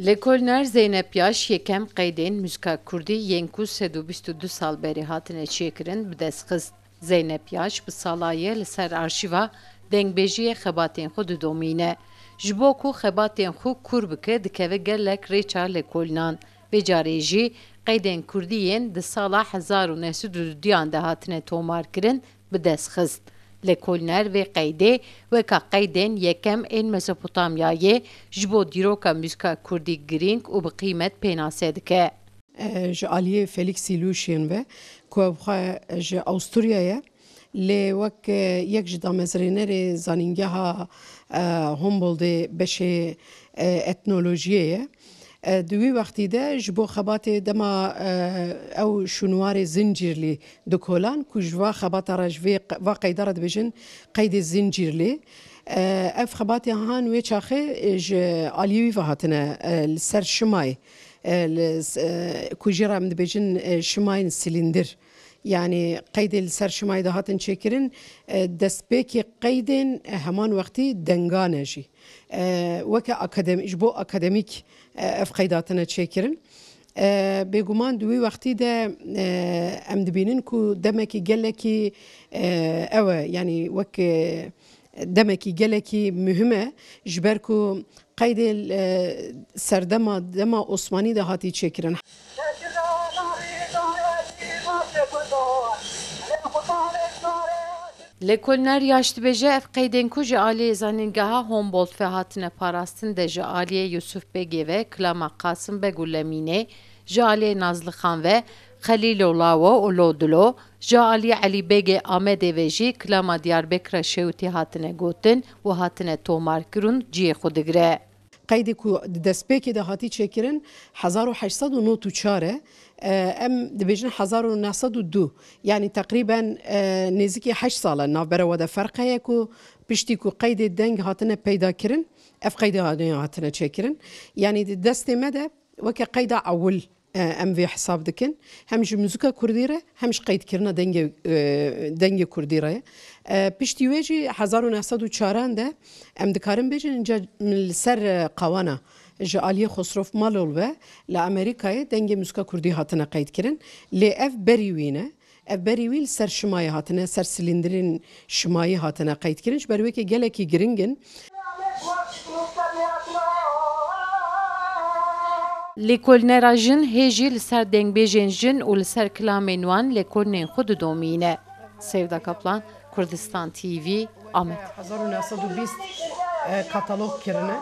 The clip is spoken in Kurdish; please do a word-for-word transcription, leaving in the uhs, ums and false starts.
Lêkolner Zeynep Yaş yekem qeydên muzîka kurdî yên ku sed û bîst û du sal berê hatine çêkirin bi dest xist. Zeynep Yaş bi sala ye li ser arşîva dengbêjiyê xebatên xwe didomîne. Ji bo ku xebatên xwe kûr bike, dikeve gelek rêça lêkolînan. Vê carê jî qeydên kurdî yên di sala hezar û neh sed û duduyan de hatine tomarkirin bi dest xist. Lêkolîner vê qeydê weka qeydên yekem ên Mezopotamyayê ji bo dîroka muzîka kurdî girîng û bi qîmet pênase dike. E, ji aliyê Felix Illusion ve, ku ev xwe ji Awisturyayê ye, lê wek, e, yek ji damezrênerê zanîngeha, e, Humboldtê beşê, e, etnolojiyê ye. E, di wî wextî de ji bo xebatê dema, e, ew şûnwarê Zincîrlî dikolan, ku ji va xebata re, ji vê qe-, va qeyda re dibêjin qeydê Zincîrlî. E, ev xebatê han wê çaxê, e, ji aliyê wî ve hatine, e, li ser şimayê, e, li s-, e, ku jê re em dibêjin, e, şimayên silîndir. Yanî qeydê li ser şimayê de hatin çêkirin, e, destpêkê qeydên, e, heman wextî dengan e jî. E, weke akademî, ji bo akademîk, e, ev qeyda hatine çêkirin. E, bêguman di wî wextî de, e, em dibînin ku demekî gelekî, e, ew e, yanî wek, e, demekî gelekî muhim e, ji ber ku qeydê, e, serdema, dema Osmanî de hatî çêkirin. Lêkolner Yaş dibêje, ev qeydên ku ji aliyê zanîngeha Humboldt ve hatine parastin de ji aliyê Yusuf Begê ve kilama Qasim Beg û Lemînê, ji aliyê Nazli Xan ve Xelîlo Lawo û Lodilo, ji aliyê Elî Begê Amedê ve jî kilama Diyarbekira Şewitî hatine gotin û hatine tomarkirin cihê xwe digire. Qeydê ku di destpêkê de hatî çêkirin, hezar û heşt sed û nod û çar e, e, em dibêjin hezar û neh sed û du, yanî teqrîben, e, nêzîkî heşt sal e navbera we de ferq heye ku piştî ku qeydê deng hatine peyda kirin, ev qeydê hatine çêkirin. Yanî di destê me de weke qeyda ewil, e, em vê hesab dikin. Hem ji muzîka kurdî re, hem ji qeydkirina dengê, e, dengê kurdî re. E, piştî wê jî hezar û neh sed û çaran de em dikarin bêjin, inca li ser, e, qawana ji aliyê Xosrof Malol ve li Amerîkayê dengê muzîka kurdî hatine qeydkirin. Lê ev berî wî ne. Ev berî wî li ser şimayê hatine, ser silîndirên şimayî hatine qeydkirin. Ji ber wê yekê gelekî giring in. Lêkolînera jin hê jî li ser dengbêjên jin û li ser kilamên wan lêkolînên xwe didomîne. Sevda Kaplan, Kurdistan T V, Amed. Hezar û neh sed û bîst, e, katalog kirine.